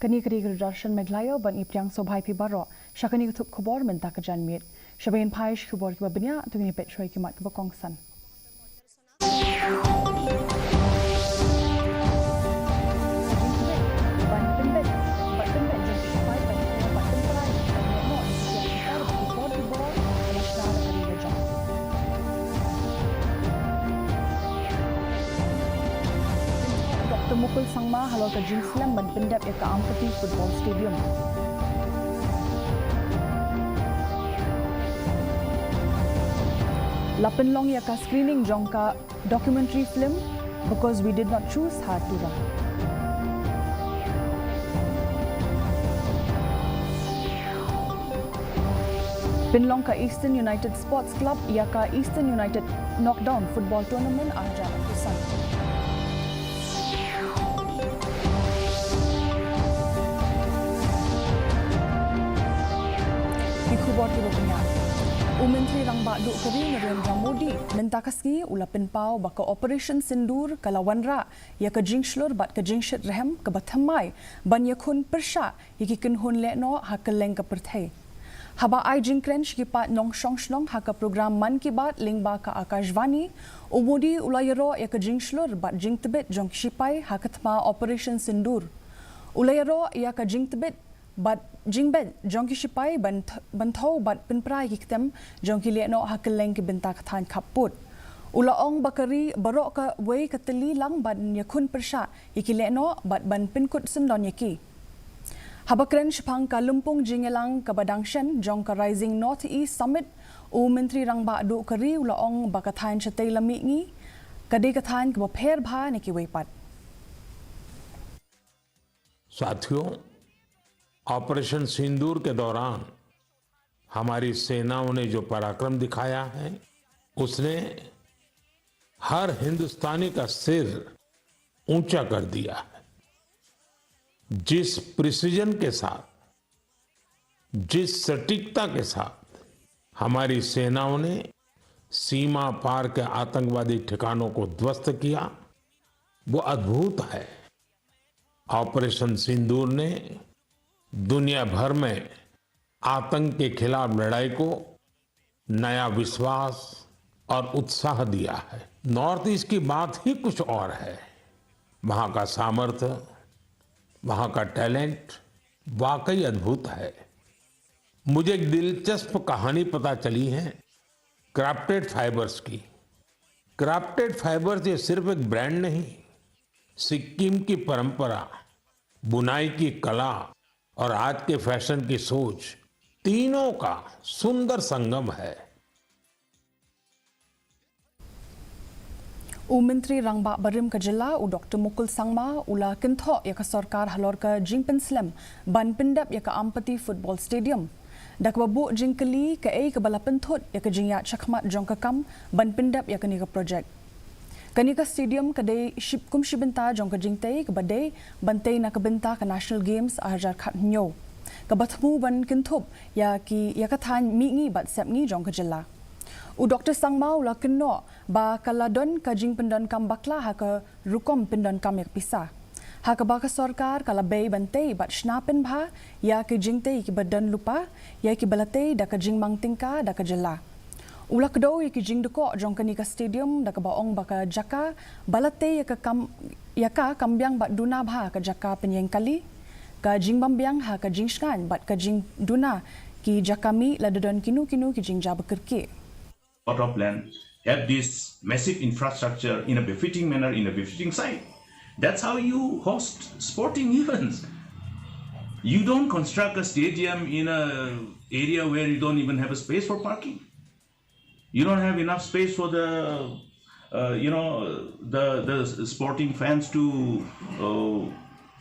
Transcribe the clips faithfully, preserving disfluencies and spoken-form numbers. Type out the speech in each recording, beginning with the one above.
Kane ka dei ka Doordarshan Meghalaya, ban ïa pdiang sngewbha ïa phi baroh sha kane ka thup khubor mynta ka janmiet. Shaba ngin phai sha ki khubor kiba bniah, to ngin ïa peit shuwa ïa ki mat kiba kongsan. Doctor Mukul Sangma halor ka jingslem ban pyndep ïa ka Ampati Football Stadium. La pynlong ïa ka screening jong ka documentary film Because We Did Not Choose ha Tura. Pynlong ka Eastern United Sports Club ïa ka Eastern United Knockdown Football Tournament arhajar arphew san. Ki khubor kiba bniah. U Myntri Rangbah Duh ka ri Narendra Modi mynta ka sngi u la pynpaw ba ka Operation Sindoor ka la wanrah ïa ka jingshlur bad ka jingshit rhem kaba thymmai ban ïakhun pyrshah ïa ki kynhun lehnoh ha kylleng ka pyrthei. Haba ai jingkren sha ki paid nongshong shnong ha ka program Mann Ki Baat lyngba ka Akashvani, u Modi u la ïaroh ïa ka jingshlur bad jingtbit jong ki shipai ha ka thma Operation Sindoor. U la ïaroh ïa ka jingtbit bad jingbeit jong ki shipai ban th-, ban thew bad pynpra ïa ki ktem jong ki lehnoh ha kylleng ki bynta ka thaiñ khappud. U la ong ba ka ri baroh kawei ka tylli lang ban ïakhun pyrshah ïa ki lehnoh bad ban pynkut syndon ïa ki. Haba kren shaphang ka lympung jingïalang kaba dang shen jong ka Rising North East Summit, u Myntri Rangbah Duh ka ri u la ong ba ka thaiñ shatei la mihngi ka dei ka thaiñ kaba pher bha na kiwei pat. साथियों, ऑपरेशन सिंदूर के दौरान हमारी सेनाओं ने जो पराक्रम दिखाया है, उसने हर हिंदुस्तानी का सिर ऊंचा कर दिया है। जिस प्रिसीजन के साथ, जिस सटीकता के साथ हमारी सेनाओं ने सीमा पार के आतंकवादी ठिकानों को ध्वस्त किया, वो अद्भुत है। ऑपरेशन सिंदूर ने दुनिया भर में आतंक के खिलाफ लड़ाई को नया विश्वास और उत्साह दिया है। नॉर्थ ईस्ट की बात ही कुछ और है। वहाँ का सामर्थ्य, वहाँ का टैलेंट वाकई अद्भुत है। मुझे एक दिलचस्प कहानी पता चली है क्राफ्टेड फाइबर्स की। क्राफ्टेड फाइबर्स ये सिर्फ एक ब्रांड नहीं, सिक्किम की परंपरा, बुनाई की कला और आज के फैशन की सोच, तीनों का सुंदर संगम है। U Myntri Rangbah Barim ka Jylla, u Doctor Mukul Sangma, u la kynthoh ïa ka sorkar halor ka jingpynslem ban pyndep ïa ka Ampati Football Stadium. Da kaba buh jingkylli kaei kaba la pynthut ïa ka jingïaid shakhmat jong ka kam ban pyndep ïa kane ka projek. Kane ka stadium ka dei shi-, kum shi bynta jong ka jingtei kaba dei ban tei na ka bynta ka National Games arhajar khathynñiew, kaba thmu ban kynthup ïa ki, ïa ka thaiñ mihngi bad sepngi jong ka jylla. U Doctor Sangma u la kynnoh ba ka la don ka jingpyndonkam bakla ha ka rukom pyndonkam ïa ka pisa, ha kaba ka sorkar ka la bei ban tei bad shna pynbha ïa ki jingtei kiba don lypa ïa kiba la tei da ka jingmang tyngka da ka jylla. U la kdew ïa ki jingdkoh jong kane ka stadium da kaba ong ba ka jaka ba la tei ïa ka kam, ïa ka kam biang bad duna bha ka jaka pynïeng kali, ka jingbym biang ha ka jingshngaiñ bad ka jingduna ki jaka mih lada don kino kino ki jingjia ba kyrkieh. Plot of land, have this massive infrastructure in a befitting manner, in a befitting site. That's how you host sporting events. You don't construct a stadium in a area where you don't even have a space for parking. You don't have enough space for the, uh, you know, the, the sporting fans to, uh,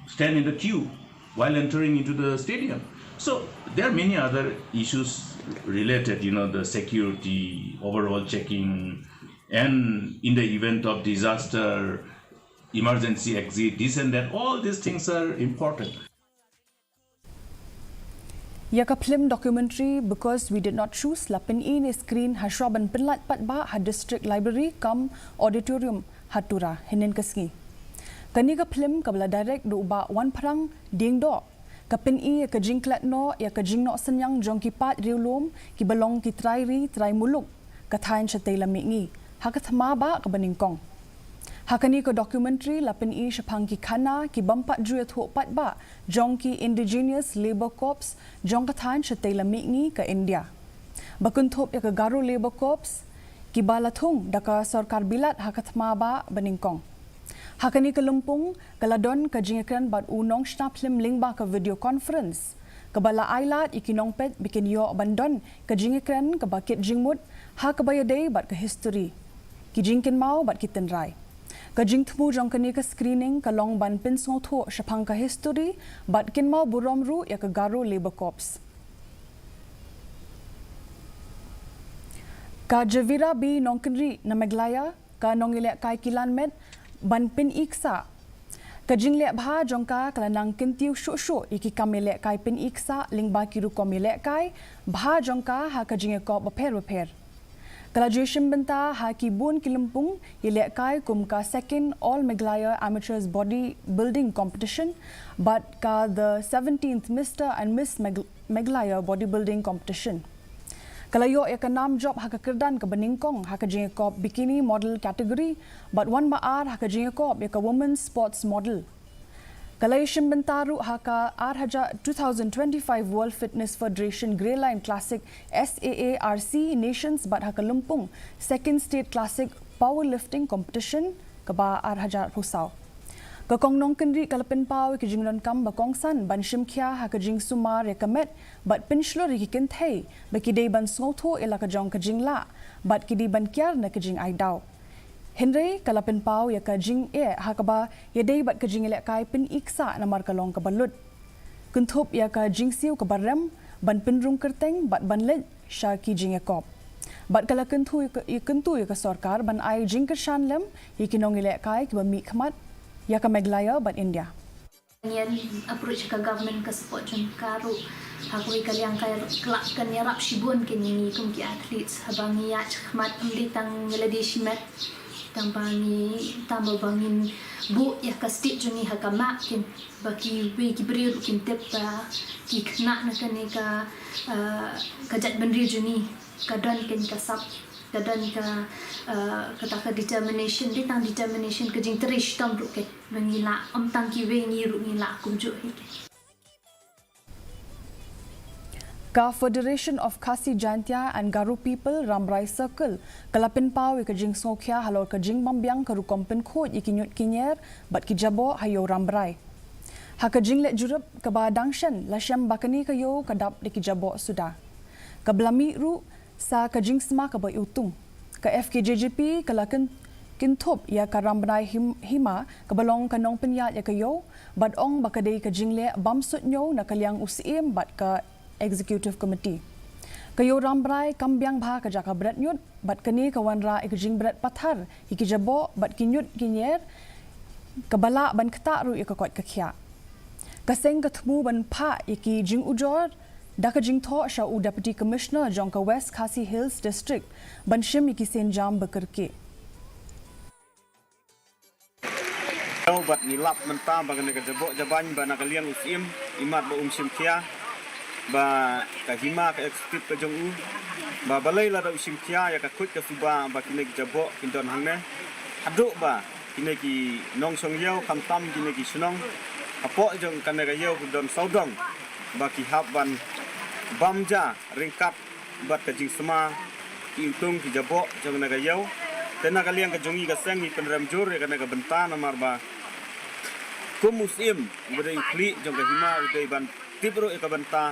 stand in the queue while entering into the stadium. So there are many other issues related, you know, the security, overall checking, and in the event of disaster, emergency exit, this and that, all these things are important. Ïa ka film documentary Because We Did Not Choose la pyni ne screen ha shuwa ban pynlait paidbah ha District Library cum Auditorium ha Tura hynnin ka sngi. Kane ka film kaba la direct da u Bah Wanphrang Diengdoh ka pyni ïa ka jingklet noh ïa ka jingnoh synñiang jong ki paid riewlum kiba long ki trai ri trai muluk ka thaiñ shatei la mihngi ha ka thma bah kaba nyngkong. Ha kane ka documentary la pyni shaphang ki khana ki bym pat ju ïathuh paidbah jong ki Indigenous Labour Corps jong ka thaiñ shatei la mihngi ka India, ba kynthup ïa ka Garo Labour Corps, kiba la thung da ka sorkar Bilat ha ka thma bah ba nyngkong. Ha kane ka lympung ka la don ka jingïakren bad u nongshna phlim lyngba ka video conference, kaba la ailad ïa ki nongpeit ba kin ïoh ban don ka jingïakren kaba kit jingmut ha kaba ïadei bad ka history, ki jingkynmaw bad ki tynrai. Ka jingthmu jong kane ka screening ka long ban pynsngewthuh shaphang ka history bad kynmaw burom ruh ïa ka Garo Labour Corps. Ka Javira B Nongkynrih na Meghalaya, ka nongïalehkai kilan met ban pyni ksah. Ka jingleh bha jong ka ka la nang kyntiew shuh shuh ïa ki kam ïalehkai pyni ksah lyngba ki rukom ïalehkai bha jong ka ha ka jingïakop bapher bapher. Ka la ju shim bynta ha ki bun ki lympung ïalehkai kum ka Second All Meghalaya Amateurs Body Building Competition bad ka The Seventeenth Mister and Miss Megh- Meghalaya Bodybuilding Competition. Ka la ïoh ïa ka nam jop ha ka kyrdan kaba nyngkong ha ka jingïakop bikini model category bad wan ba ar ha ka jingïakop ïa ka women's sports model. Ka la ïashim bynta ruh ha ka ar hajar two thousand twenty-five World Fitness Federation Grey Line Classic S A A R C Nations bad ha ka lympung Second State Classic Powerlifting Competition kaba ar hajar arphew saw. Ka Kong Nongkynrih ka la pynpaw ïa ka jingdonkam ba kongsan ban shim khia ha ka jingsumar ïa ka met bad pynshlur ïa ki kynthei ba ki dei ban sngewthuh ïa la ka jong ka jinglah bad ki dei ban kiar na ka jingai daw. Hynrei ka la pynpaw ïa ka jingeh ha kaba ïadei bad ka jingïalehkai pyni ksah namar ka long kaba lut. Kynthup ïa ka jingsiew kaba rem ban pynrung kyrteng bad ban leit sha ki jingïakop. Bad ka la kyntu ïa ka, ïa kyntu ïa ka sorkar ban ai jingkyrshan lem ïa ki nongïalehkai kiba mihkhmat ïa ka Meghalaya bad India. Ngi approach ka government ka support jong ka ruh. Ha kawei ka liang ka la, kan ïarap shibun kein ïa ngi kum ki athletes haba ngi ïaid shakhmat, ym dei tang ïa lade shimet, tang ba ngi, tang ba, ba ngin buh ïa ka state jong ngi ha ka map kein, ba kiwei ki briew ruh kin tip ba ki khynnah na kane ka, ah, ka jaitbynriew jong ngi ka don kein ka sap, ka don ka, ah, kata ka determination, dei tang determination, ka jingtrei shitom ruh kein ba ngi lah, ym tang kiwei, ngi ruh ngi lah kumjuh hi kein. Ka Federation of Khasi Jaintia and Garo People Rambrai Circle ka la pynpaw ïa ka jingsngewkhia halor ka jingbymbiang ka rukom pynkhuid ïa ki ñiut ki ñier bad ki jaboh ha Ïew Rambrai. Ha ka jingleh jurip kaba dang shen la shem ba kane ka ïew ka dap da ki jaboh suda. Kaba la mih ruh sa ka jingsma kaba iwtung. Ka F K J G P ka la kyn-, kynthup ïa ka Rambrai Him-, Hima kaba long ka nongpynïaid ïa ka ïew bad ong ba ka dei ka jingleh bym suidñiew na ka liang u Syiem bad ka Executive Committee. Ka Ïew Rambrai kam biang bha ka jaka bret ñiut bad kane ka wanrah ïa ka jingbret pathar ïa ki jaboh bad ki ñiut ki ñier, kaba lah ban ktah ruh ïa ka koit ka khiah. Ka seng ka thmu ban phah ïa ki jingujor da ka jingthoh sha u Deputy Commissioner jong ka West Khasi Hills District ban shim ïa ki sienjam ba kyrkieh. Bad ngi lap mynta ba kane ka jaboh jabain ba na ka liang u Syiem, imat ba um shim khia, ba ka hima ka executive ka jong u, ba balei lada u shim khia ïa ka khuid ka suba ba kine ki jaboh kin don hangne. Haduh ba kine ki nongshong ïew, khamtam kine ki shnong hapoh jong kane ka ïew ki don sawdong ba ki hap ban bam ja ryngkat bad ka jingsma ki iwtung ki jaboh jong kane ka ïew. Te na ka liang ka jong ngi ka seng ngi pynrem jur ïa kane ka bynta namar ba kum u Syiem uba dei u khlieh jong ka hima u dei ban tip ruh ïa ka bynta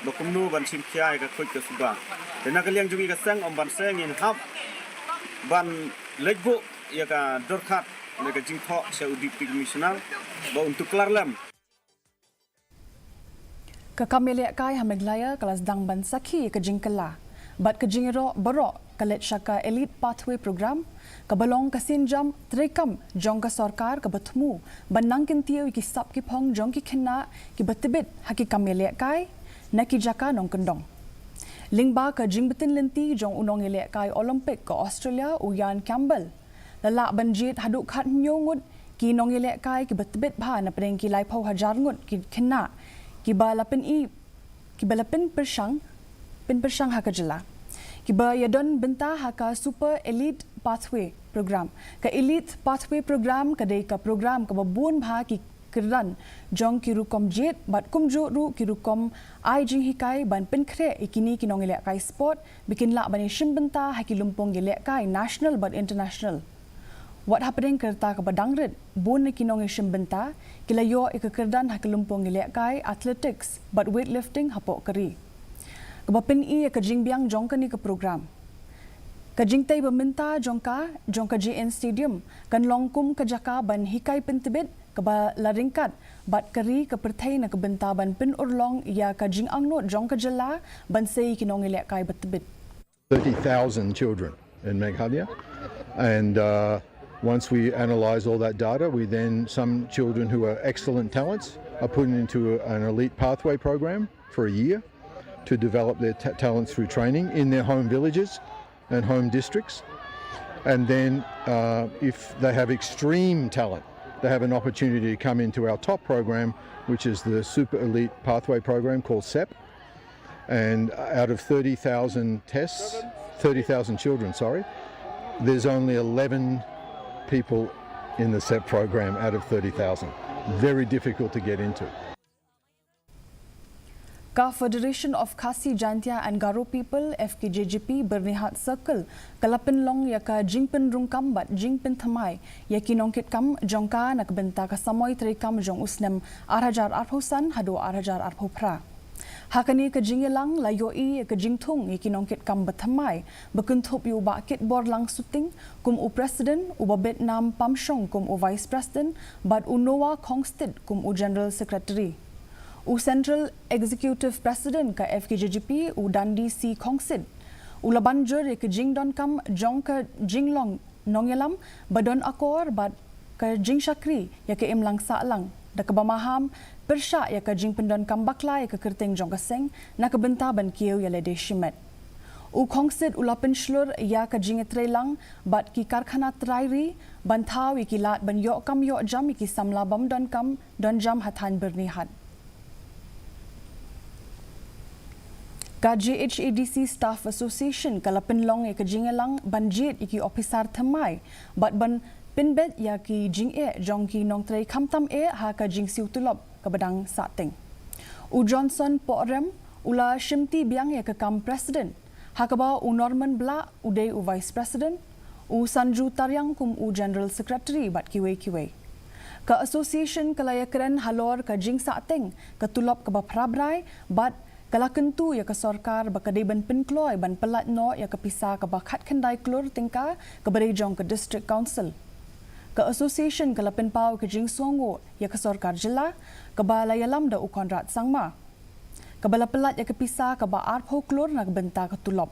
ba kumno ban shim khia ïa ka khuid ka suba. Te na ka liang jong ngi ka seng ym ban seng ngin hap ban leit buh ïa ka dorkhas ne ka jingthoh sha u Deputy Commissioner ba un tuklar lem. Ka kam ïalehkai ha Meghalaya ka la sdang ban sakhi ïa ka jingkylla bad ka jingïaroh baroh ka leit sha ka Elite Pathway Program, kaba long ka sienjam treikam jong ka sorkar kaba thmu ban nang kyntiew ïa ki sap ki phong jong ki khynnah kiba tbit ha ki kam ïalehkai na ki jaka nongkyndong. Lyngba ka jingbtin lynti jong u nongïalehkai Olympic ka Australia u Ian Campbell, la lah ban jied haduh khathynñiew ngut ki nongïalehkai kiba tbit bha napdeng ki laiphew hajar ngut ki khynnah kiba la pyni, kiba la pynpyrshang, pynpyrshang ha ka jylla, kiba ïadon bynta ha ka Super Elite Pathway Program. Ka Elite Pathway Program ka dei ka program kaba bun bha ki kyrdan jong ki rukom jied bad kumjuh ruh ki rukom ai jinghikai ban pynkhreh ïa kine ki nongïalehkai sport ba kin lah ban ïashim bynta ha ki lympung ïalehkai national bad international. Wat hapdeng ka rta kaba dang rit, bun na ki nongïashim bynta ki la ïoh ïa ka kyrdan ha ka lympung ïalehkai athletics bad weightlifting hapoh ka ri, kaba pyni ïa ka jingbiang jong kane ka program. Ka jingtei ba mynta jong ka, jong ka J N Stadium kan long kum ka jaka ban hikai pyntbit kaba la ryngkat bad ka ri ka pyrthei na ka bynta ban pynurlong ïa ka jingangnud jong ka jylla ban sei ki nongïalehkai ba tbit. thirty thousand children in Meghalaya. And uh, once we analyse all that data, we then, some children who are excellent talents are put into an elite pathway program for a year to develop their ta- talents through training in their home villages and home districts. And then, uh, if they have extreme talent, they have an opportunity to come into our top program, which is the Super Elite Pathway Program called SEP. And out of thirty thousand tests, thirty thousand children, sorry, there's only eleven people in the SEP program out of thirty thousand. Very difficult to get into. Ka Federation of Khasi Jaintia and Garo People, F K J G P, Byrnihat Circle ka la pynlong ïa ka jingpynrung kam bad jingpynthymmai ïa ki nongkitkam jong ka na ka bynta ka samoi treikam jong u snem ar hajar arphew san haduh ar hajar arphew phra. Ha kane ka jingïalang la ïohi ïa ka jingthung ïa ki nongkitkam ba thymmai ba kynthup ïa u Bah Kitborlang Suting kum u President, u Bah Betnam Pamshong kum u Vice President bad u Noah Khongstit kum u General Secretary. U Central Executive President ka F K J G P, u Dandi C Khongsit, u la ban jur ïa ka jingdonkam jong ka jinglong nongïalam ba don akor bad ka jingshakri ïa ka imlang sahlang, da kaba maham pyrshah ïa ka jingpyndonkam bakla ïa ka kyrteng jong ka seng na ka bynta ban kiew ïa lade shimet. U Khongsit u la pynshlur ïa ka jingïatreilang bad ki karkhana trai ri ban thaw ïa ki lad ban ïoh kam ïoh jam ïa ki samla bym donkam don jam ha thaiñ Byrnihat. Ka J H A D C Staff Association ka la pynlong ïa ka jingïalang ban jied ïa ki ophisar thymmai bad ban pynbeit ïa ki jingeh jong ki nongtrei khamtam eh ha ka jingsiew tulop kaba dang sahteng. U Johnson Pohrem u la shimti biang ïa ka kam President, ha kaba u Norman Blah u dei u Vice President, u Sanju Tariang kum u General Secretary bad kiwei kiwei. Ka association ka la ïakren halor ka jingsahteng ka tulop kaba phrabrai bad ka la kyntu ïa ka sorkar ba ka dei ban pynkloi ban pyllait noh ïa ka pisa kaba khatkhyndai klur tyngka kaba dei jong ka District Council. Ka association ka la pynpaw ka jingsngewnguh ïa ka sorkar jylla kaba la ïalam da u Conrad Sangma, kaba la pyllait ïa ka pisa kaba arphew klur na ka bynta ka tulop.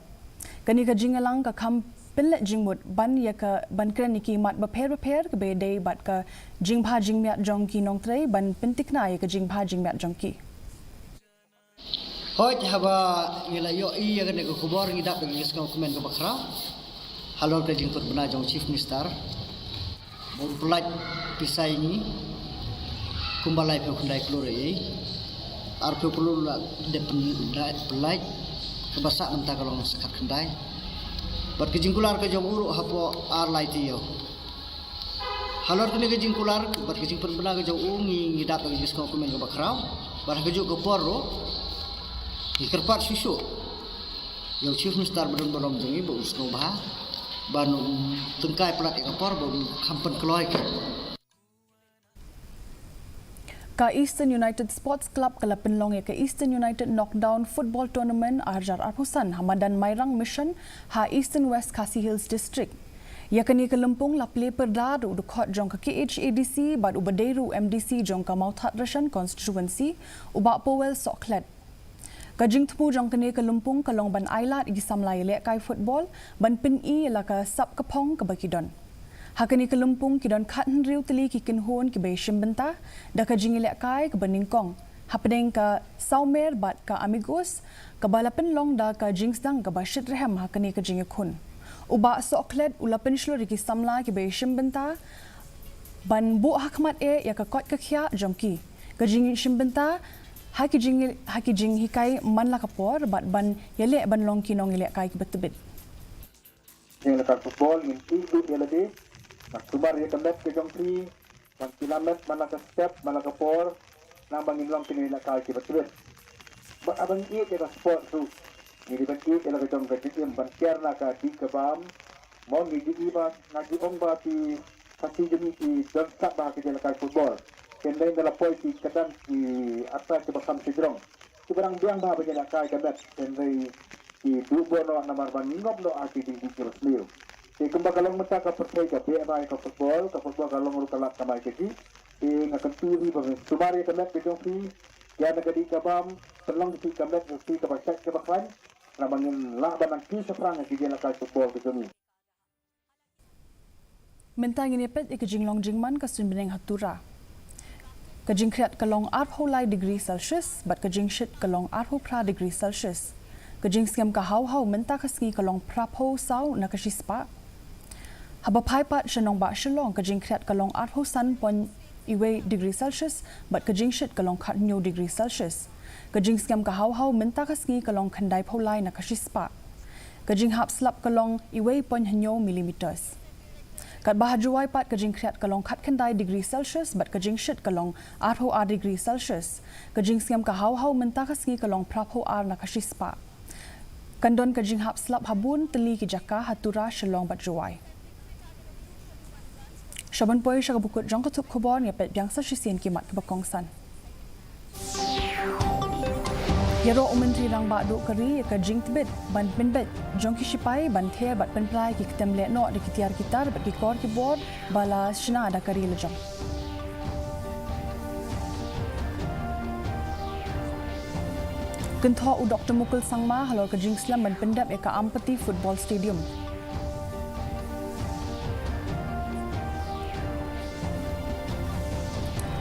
Kane ka jingïalang ka kham pynleit jingmut ban ïa ka ban kren ïa ki mat bapher bapher kaba ïadei bad ka jingbha jingmiat jong ki nongtrei ban pyntikna ïa ka jingbha jingmiat jong ki. Hooid, haba ngi la ïohi ïa kane ka khubor ngi dap da ka jingsngewkmen kaba khraw halor ka jingpynbna jong u Chief Minister ba un pyllait pisa ïa ngi kumba laiphew khyndai klur ïa ngi. Arphew klur la dep pyn- la dep pyllait, kaba sah mynta ka long sa khatkhyndai. Bad ka jingkular ka jong u ruh hapoh ar lai taïew. Halor kane ka jingkular bad ka jingpynbna ka jong u ngi, ngi dap da ka jingsngewkmen kaba khraw. Bad ha kajuh ka por ruh ngi kyrpad shuh shuh ïa u Chief Minister ba don burom jong ngi ba un sngewbha ban un tyngkai palat ïa ka por ba un kham pynkloi. Ka Eastern United Sports Club ka la pynlong ïa ka Eastern United Knockdown Football Tournament ar hajar arphew san ha madan Mairang Mission ha Eastern West Khasi Hills District. Ïa kane ka lympung la plie pyrda da u dkhot jong ka K H A D C bad uba dei ruh u M D C jong ka Mawthadraishan Constituency, u Bah Powell Sohkhlet. Ka jingthmu jong kane ka lympung ka long ban ailad ïa ki samla ïalehkai football ban pyni ïa la ka sap ka phong kaba ki don. Ha kane ka lympung ki don khathynriew tylli ki kynhun kiba ïashim bynta da ka jingïalehkai kaba nyngkong hapdeng ka Sawmer bad ka Amigos, kaba la pynlong da ka jingsdang kaba shitrhem ha kane ka jingïakhun. U Bah Sohkhlet u la pynshlur ïa ki samla kiba ïashim bynta ban buh hakhmat eh ïa ka koit ka khiah jong ki. Ka jingïashim bynta ha ki jing, ha ki jinghikai man la ka por bad ban ïaleh ban long ki nongïalehkai kiba tbit. Jong la ka football ngin ïoh ïa lade, na sumar ïa ka met ka jong phi, ban pynlong met man la ka step man la ka por, nang ba ngin long ki nongïalehkai kiba tbit. Bad haba ngi ïoh ïa ka sport ruh, ngi dei ban ïoh ïa la ka jong ka jingim ban kiar na ka dih ka bam. Mo ngi dei ba nga dei ong ba ki Khasi jong ngi ki don stad ba ki jingïalehkai football. Hynrei na la poi ki kdang ki ata kiba kham shajrong, kiba dang biang ba ban ïalehkai ka met, hynrei ki duh bor noh namar ba ngop noh ha ki jingdih kiba sniew. Te kumba ka long mynta ka pyrthei ka beh ba ïa ka football, ka football ka long ruh ka lad kamai kajih. Te nga kyntu ri ba sumar ïa ka met ka jong phi, ïa na ka dih ka bam, pynlong ïa phi ka met ka phi kaba shait kaba khlaiñ, namar ngin lah ban nang kiew shaphrang ïa ki jingïalehkai football ka jong ngi. Mynta ngin ïa peit ïa ka jinglong jingman ka suiñ bneng ha Tura. Ka jingkhriat ka long arphew lai degree Celsius bad ka jingshit ka long arphew phra degree Celsius. Ka jingsngem ka haw haw mynta ka sngi ka long phraphew saw na ka shispah. Haba phai pat sha nongbah Shillong, ka jingkhriat ka long arphew san point wei degree Celsius bad ka jingshit ka long khathynñiew degree Celsius. Ka jingsngem ka haw haw mynta ka sngi ka long khyndaiphew lai na ka shispah. Ka jinghap slap ka long wei point hynñiew millimeters. Katba ha Jowai pat ka jingkhriat ka long khatkhyndai degree Celsius bad ka jingshit ka long arphew ar degree Celsius. Ka jingsngem ka haw haw mynta ka sngi ka long phraphew ar na ka shispah. Kan don ka jinghap slap ha bun tylli ki jaka ha Tura, Shillong bad Jowai. Sha ban poi sha kaba kut jong ka thup khubor, ngin ïa peit biang sa shisien ki mat kiba kongsan. Ïaroh u Myntri Rangbah Duh ka Ri ïa ka jingtbit ban pynbeit jong ki shipai ban ther bad pynpra ïa ki ktem lehnoh da ki tiar ki tar bad ki kor ki bor ba la shna da ka ri lajong. Kynthoh u Doktor Mukul Sangma halor ka jingslem ban pyndep ïa ka Ampati Football Stadium.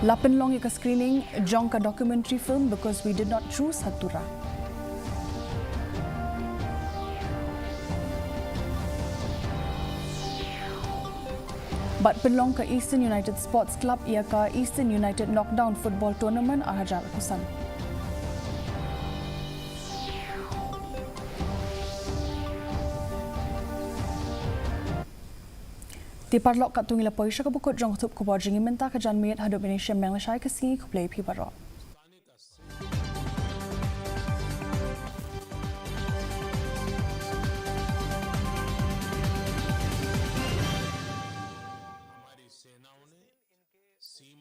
La pynlong ïa ka screening jong ka documentary film Because We Did Not Choose ha Tura. Bad pynlong ka Eastern United Sports Club ïa ka Eastern United Knockdown Football Tournament ar hajar arphew san. Te paralok, katto ngi la poi sha kaba kut jong ka thup khubor jong ngi mynta ka janmiet, haduh ban ïashem biang lashai ka sngi, khublei phi baroh.